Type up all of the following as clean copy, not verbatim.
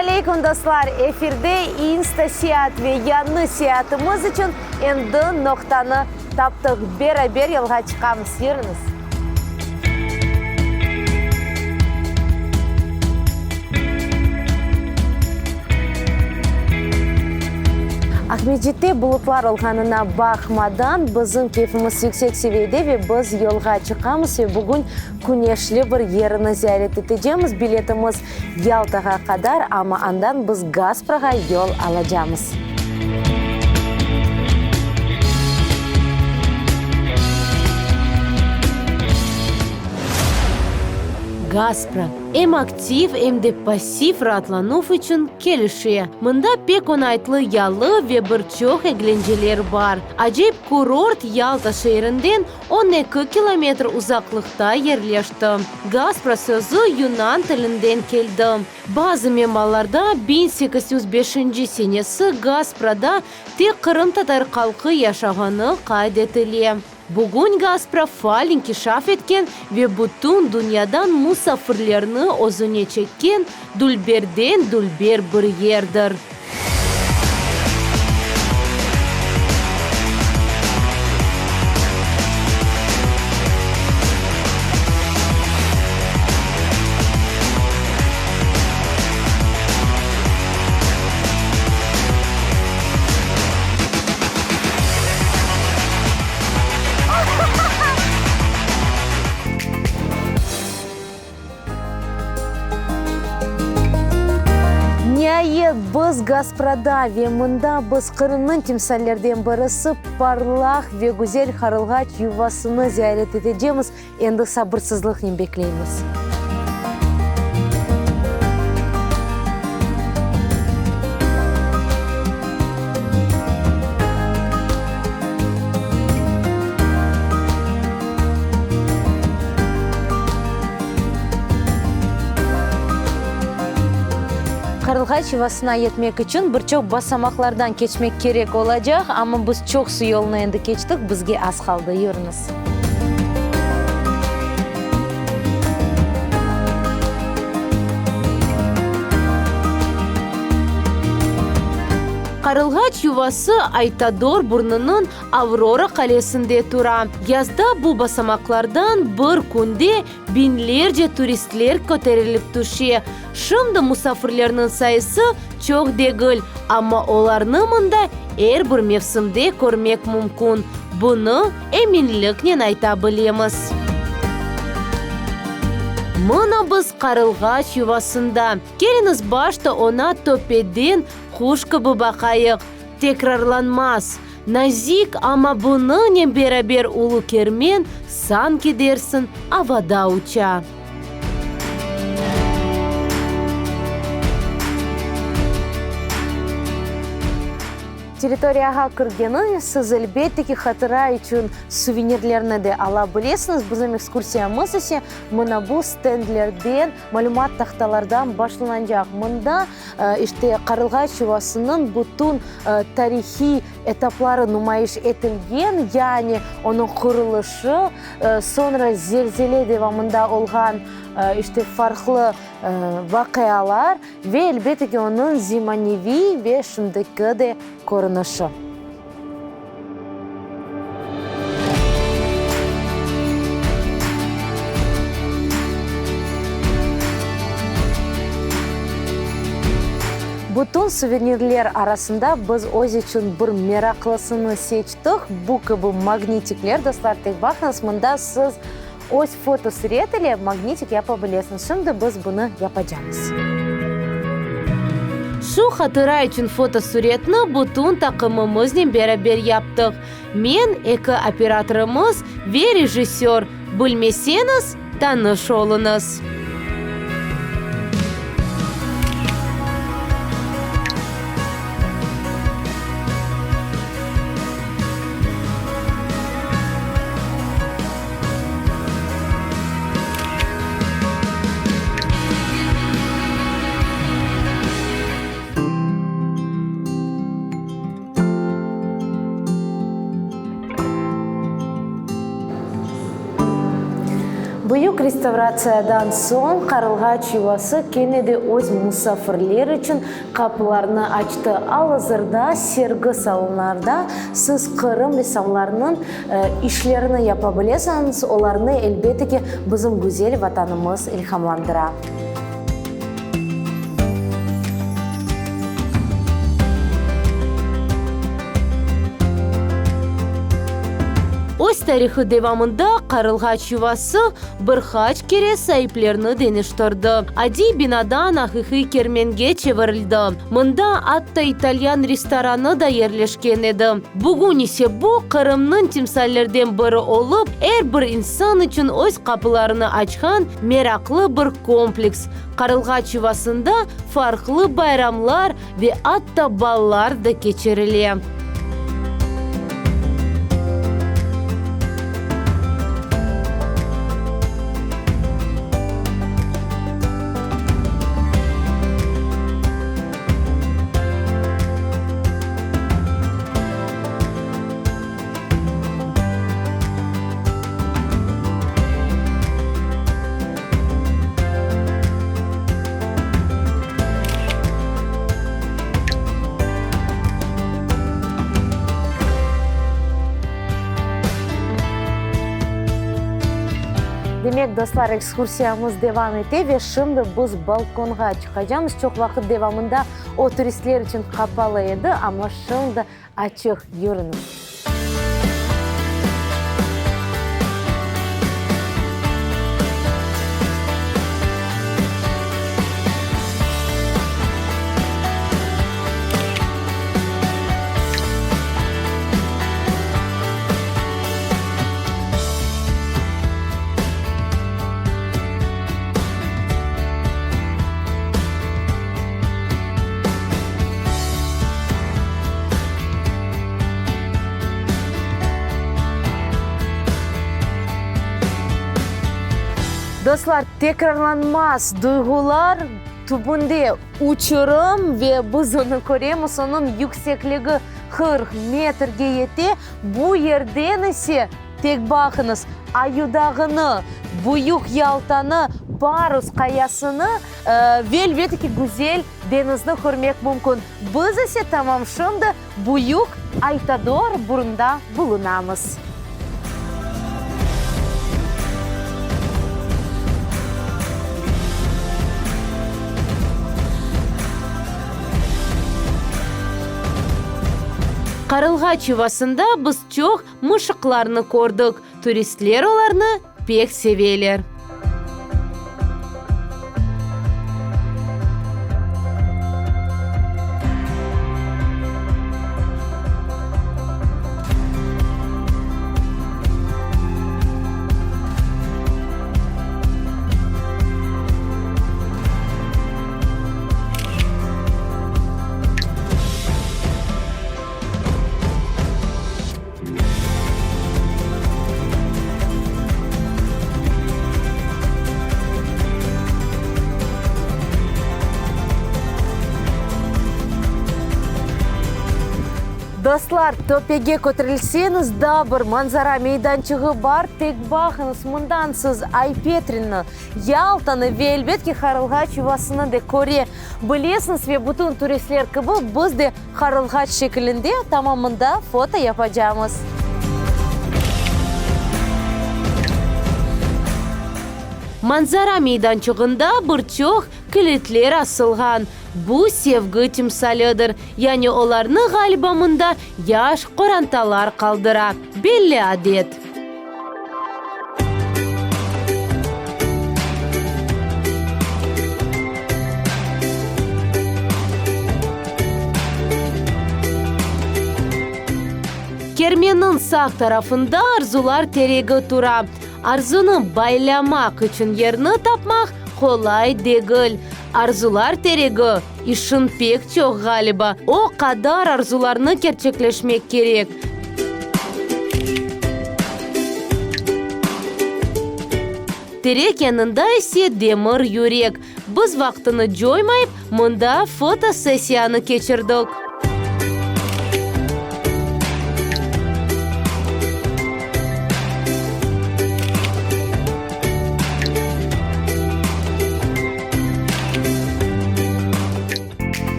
aleyküm, dostlar! Efirde İnsta seyaat ve yañı seyaatımız içün endi noqtanı taptıq. Beraber yolğa çıqamız, yürüñiz! Aqmescitte bulutlar olğanına baqmadan, bizim keyfimiz yüksek seviyede ve biz yolğa çıqamız ve bugün küneşli bir yerini ziyaret etecemiz. Biletimiz Yaltağa qadar, amma andan biz Gasprağa yol alacamız. Gaspra, em aktiv, em de passiv raatlanuv içün kelişe. Mında pek oñaytlı yalı ve bir çoq eglenceler bar. Acayip kurort Yalta şeerinden 12 kilometr uzaqlıqta yerleşti. Gaspra sözü yunan tilinden keldi. Bazı menbalarda 1805 senesi Gasprada tek qırımtatar halqı yaşağanı qayd etile. Bugün Gaspra faal inkişaf etken ve bütün dünyadan musafirlerni özüne çekken dülberden dülber bir yerdir. Niayet, biz Gasprada ve mında biz Qırımnıñ timsallerden birisi, parlaq ve güzel Qarılğaç yuvasını ziyaret etecemiz. Endi sabırsızlıqnen bekleymiz. Qarılğaç yuvasına yetmek içün bir çoq basamaqlardan keçmek kerek olacaq, amma biz çoqsu yolnı endi keçtik, bizge az qaldı. Yürüñiz. Qarılğaç yuvası Aytador burnunıñ Avrora qalesinde tura. Yazda bu basamaqlardan bir künde biñlerce turistler köterilip tüşe. Şimdi musafirlerniñ sayısı çoq degil, amma olarnı mında er bir mevsimde körmek mümkün, bunı eminliknen ayta bilemiz. Mına biz Qarılğaç yuvasında. Keliñiz başta oña töpeden quş kibi baqayıq. Tekrarlanmaz, nazik, amma bunıñnen beraber ulu kermen sanki dersiñ avada uça. Territoriyağa kirgeniñiz, siz, elbette ki, hatıra içün suvenirlerni de ala bilesiñiz. Bizim ekskursiyamız ise mına bu stendlerden, malümat tahtalardan başlanacaq. Mında, işte, Qarılğaç yuvasınıñ bütün tarihiy etapları numayış etilgen, yani onıñ qurulışı, soñra zelzele devamında olğan, işte, farqlı vaqialar ve, elbette ki, onıñ zemaneviy ve şimdiki de körünişi. Bütün suvenirler arasında biz öz içün bir meraqlısını seçtik, bu kibi magnitikler, dostlar, tek baqıñız, mında siz öz fotosuret ile magnitik yapa bilesiñiz. Şimdi biz bunı yapacamız. Şu hatıra içün fotosuretni bütün taqımımıznen beraber yaptıq, men, eki operatorımız ve rejissör. Bilmeseñiz, tanış oluñız. Büyük restavratsiyadan soñ Qarılğaç yuvası kene de öz musafirler içün qapılarını açtı. Al-azırda sergi salonlarda siz Qırım ressamlarınıñ işlerini yapa bilesiñiz, olarnı, elbette ki, bizim güzel Vatanımız ilhamlandıra. Öz tarihı devamında Qarılğaç yuvası bir qaç kere saiplerini deñiştirdi. Adiy binadan aqiqiy kermenge çevirildi, mında atta italyan restoranı da yerleşken edi. Bugün ise bu, Qırımnıñ timsallerden biri olıp, er bir insan içün öz qapılarını açqan meraqlı bir kompleks. Qarılğaç yuvasında farqlı bayramlar ve atta ballar da keçirile. Demek, dostlar, ekskursiyamız devam ete ve şimdi biz balkonğa çıqacamız. Çoq vaqıt devamında o turistler içün qapalı edi, amma şimdi açıq. Yürüñiz. Dostlar, tekrarlanmaz duyğular tübünde uçurım ve biz onı köremiz, onıñ yüksekligi 40 metrge yete, bu yerden ise Tek baqıñız, Ayudağını, Büyük Yaltanı, Parus qayasını ve, elbette ki, güzel deñizni körmek mümkün. Biz ise tamam şimdi Büyük Aytador burunda bulunamız. Qarılğaç yuvasında biz çoq Mışıqlarnı kördik, turistler olarnı pek seveler. Dostlar, töpege köterilseñiz, daa bir manzara meydançığı bar, tek baqıñız, mından siz Ay-Petrini, Yaltanı ve, elbet ki, Qarılğaç yuvasını da köre bilesiñiz ve bütün turistler kibi biz de Qarılğaç şekilinde tamam mında foto yapacamız. Manzara meydançığında bir çoq kilitler asılğan. Bu sevgi timsalidir. Yani olarnı, ğaliba, mında yaş qorantalar qaldıra. Belli adet. Kermenniñ sağ tarafında Arzular teregi tura. Arzunı baylamaq içün yerni tapmaq qolay degil. Arzular teregi, işiñ pek çoq, ğaliba, o qadar arzularnı kerçekleşmek kerek. Terek yanında ise demir yürek. Biz vaqtını coymayıp, mında fotosessiyanı keçirdik.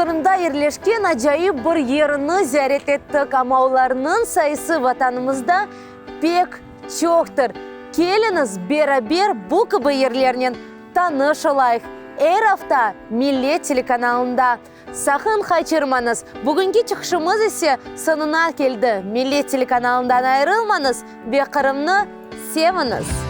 Qırımda yerleşken acayip bir yerini ziyaret ettik, amma olarnıñ sayısı Vatanımızda pek çoqtır. Keliñiz, beraber bu kibi yerlernen tanış olayıq, er afta Millet telekanalında. Saqın qaçırmañız! Bugünki çıqışımız ise soñuna keldi. Millet telekanalından ayırılmañız ve Qırımnı seviñiz!